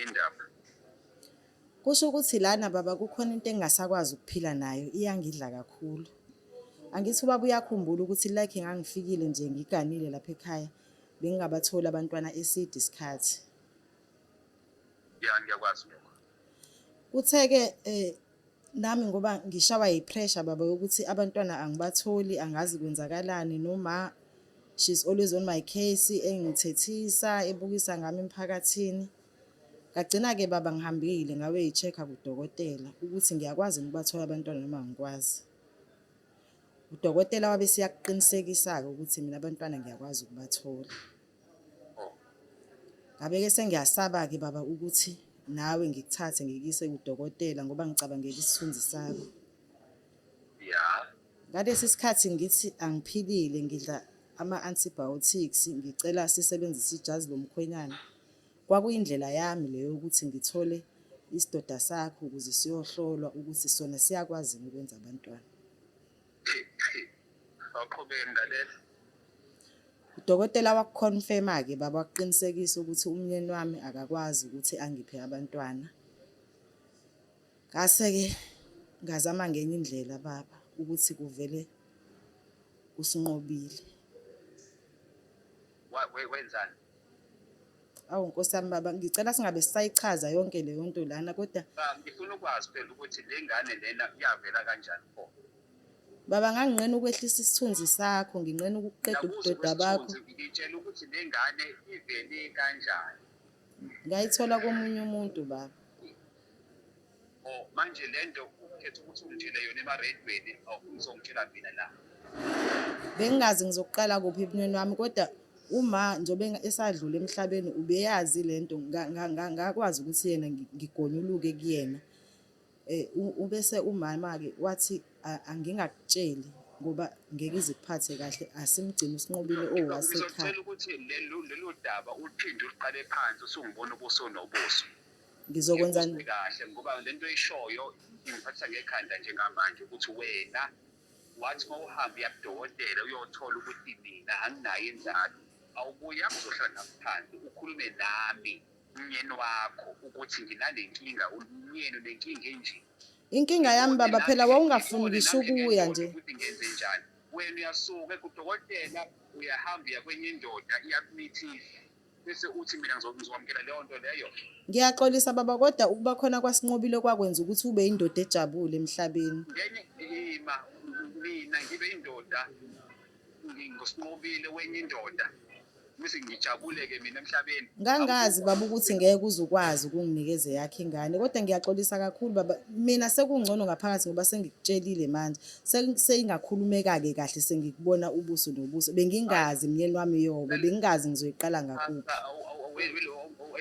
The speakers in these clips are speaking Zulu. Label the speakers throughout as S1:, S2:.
S1: Indaba.
S2: Kusho ukuthi lana baba kukhona into engingasakwazi ukuphila nayo iyangidla kakhulu. Angithi ubaba uyakhumbula ukuthi like ngangifikile nje ngiganile lapha ekhaya bengingabatholi abantwana eside isikhathi.
S1: Ya ngiyakwazi lokho.
S2: Kuthe-ke eh nami ngoba ngishawa yi-pressure baba yokuthi abantwana angibatholi angazi kwenzakalani noma she's always on my case engithethisa ebukisa ngami emphakathini. Ngagcina-ke baba ngihambile ngayoyi-check-a kudokotela ukuthi ngiyakwazi yini ukubathola abantwana noma angikwazi. Udokotela wabe eseyakuqinisekisa-ke ukuthi mina abantwana ngiyakwazi ukubathola.
S1: Oh.
S2: Ngabe-ke sengiyasaba-ke baba ukuthi nawe ngikuthathe ngikuyise kudokotela ngoba ngicabangela isithunzi sakho.
S1: Ya.
S2: Ngalesi sikhathi ngithi angiphilile ngidla ama-antibiotics ngicela sisebenzise ijazi lomkhwenyana. Kwakuyindlela yami leyo yokuthi ngithole isidoda sakho ukuze siyohlolwa ukuthi sona siyakwazi yini ukwenza abantwana.
S1: Awuqhubeke ngilalela.
S2: Udokotela wakukhonfema-ke baba wakuqinisekisa ukuthi umyeni wami akakwazi ukuthi angiphe abantwana. Ngase-ke ngazama ngenye indlela baba ukuthi kuvele uSinqobile.
S1: Wenzani?
S2: Awu Nkosi yami baba, ngicela singabe sisayichaza yonke leyo nto lana kodwa
S1: Cha, ngifuna ukwazi phela ukuthi le ngane lena yavela kanjani pho.
S2: Baba nganginqena ukwehlisa isithunzi sakho, nginqena ukukuqeda
S1: Ngiyakuzwa
S2: ubudoda bakho.
S1: okwesithunzi, ngitshela ukuthi le ngane ivele kanjani.
S2: Ngayithola komunye umuntu baba.
S1: Oh, manje le nto ukhetha ukuthi ungitshele yona emaredweni awufuni uzongitshela mina na?
S2: Bengingazi ngizoqala kuphi ebunweni wami kodwa uma njengoba esadlula emhlabeni ubeyazi le nto ngakwazi ukuthi yena ngigonyuluke kuyena. Eh ubese umama-ke wathi angingakutsheli ngoba ngeke ize ikuphathe kahle asimgcine uSinqobile owasekhaya.
S1: Ngizocela ukuthi lolu daba uluphinde uluqale phansi usungibona ubuso nobuso.
S2: Ngizokwenza
S1: Ngikuzwe kahle ngoba lento oyishoyo ingiphathisa ngekhanda njengamanje ukuthi wena wathi uma uhamba uya kudokotela uyothola ukuthi mina anginayo inzalo awubuya uzohlala nami phansi ukhulume nami umyeni wakho ukuthi nginale nkinga umyeni unenkinga enje.
S2: Inkinga yami
S1: Ngibone
S2: baba
S1: nami
S2: phela wawungafuni
S1: ngibone
S2: ngisho
S1: nami
S2: ukuya
S1: ngendoda
S2: nje.
S1: ukuthi ngenze njani. Wena uyasuka kudokotela uyahamba uya kwenye indoda iyakumithisa. Bese uthi mina ngizokwamukela leyo nto leyo.
S2: Ngiyaxolisa baba kodwa ukuba khona kwaSinqobile kwakwenza ukuthi ube indoda ejabule emhlabeni.
S1: Ngenye ima mina ngibe indoda nginguSinqobile wenye indoda bese ngijabule-ke mina emhlabeni.
S2: Ngangazi baba ukuthi ngeke uze ukwazi ukunginikeza eyakho ingane kodwa ngiyaxolisa kakhulu baba mina sekungcono ngaphakathi ngoba sengikutshelile manje Seyingakhulumeka-ke kahle sengikubona ubuso nobuso. Bengingazi myeni wami yobe, bengingazi ngizoyiqala ngakuphi.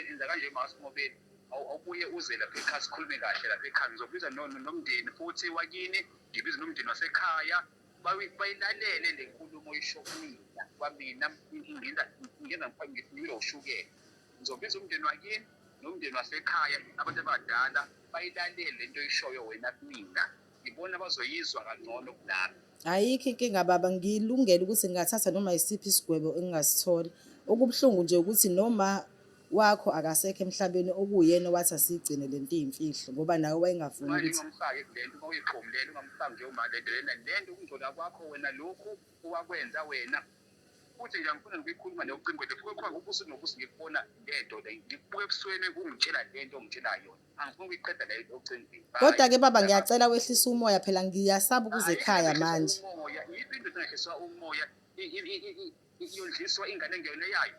S1: Enza kanje masinqobeni awubuye uze lapha ekhaya sikhulume kahle lapha ekhaya ngizobiza nomndeni futhi wakini ngibize nomndeni wasekhaya bayilalele le nkulumo oyisho kumina kwamina ngenza ngenza ngifinyelwe ushukela ngizobiza umndeni wakini nomndeni wasekhaya abantu abadala bayilalele lento oyishoyo wena kumina Ngibona bazoyizwa kangcono kunami.
S2: Ayikho inkinga baba, ngilungele ukuthi ngingathatha noma yisiphi isigwebo engingasithola. Okubuhlungu nje ukuthi noma wakho akasekho emhlabeni okuwuyena owathi asiyigcine le nto iyimfihlo ngoba nawe wayengafuni
S1: Manje
S2: ukuthi
S1: ungamfaki kule nto uma uyiqhomlela ungamfaki nje uma le nto lena le nto ukungcola kwakho wena lokhu owakwenza wena futhi nje angifuni nokuyikhuluma le ocingweni futhi khona ubuso nobuso ngikubona lento le ngikubuka ebusweni ungitshela lento ongitshela yona Angifuni ukuyiqeda le ocingweni.
S2: Kodwa ke baba ngiyacela wehlise umoya phela ngiyasaba ukuza ekhaya manje.
S1: Umoya, yiphi indoda engehliswa umoya iyondliswa ingane engeyona eyayo?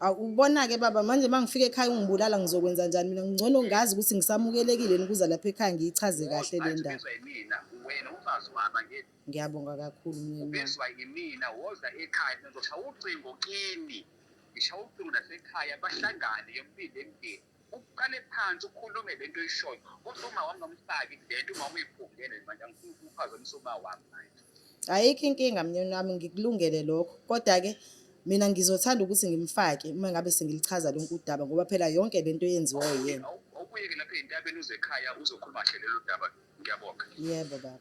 S2: Awu ubona ke baba manje mangifika ekhaya ungibulala ngizokwenza njani mina ngcono ngazi ukuthi ngisamukelekile yini ukuza lapha ekhaya ngiyichaze kahle le ndaba.
S1: Ubizwa yimina wena umfazi wami angithi.
S2: Ngiyabonga kakhulu myeni wami.
S1: Ubizwa yimina woza ekhaya ngizoshaya ucingo kini. Ngishaya ucingo nasekhaya bahlangane yomibili emndeni. Uqale phansi ukhulume lento oyishoyo kodwa uma wami ngamfaki lento uma uyiphungele manje angifuni ukuphazamisa uma wami manje.
S2: Ayikho inkinga mnyeni wami ngikulungele lokho kodwa-ke mina ngizothanda ukuthi ngimfake uma ngabe sengilichaza lonke udaba ngoba phela yonke lento yenziwa uyena.
S1: Awubuyeke lapha ey'ntabeni uze ekhaya uzokhuluma kahle lelo daba. Ngiyabonga.
S2: Yebo baba.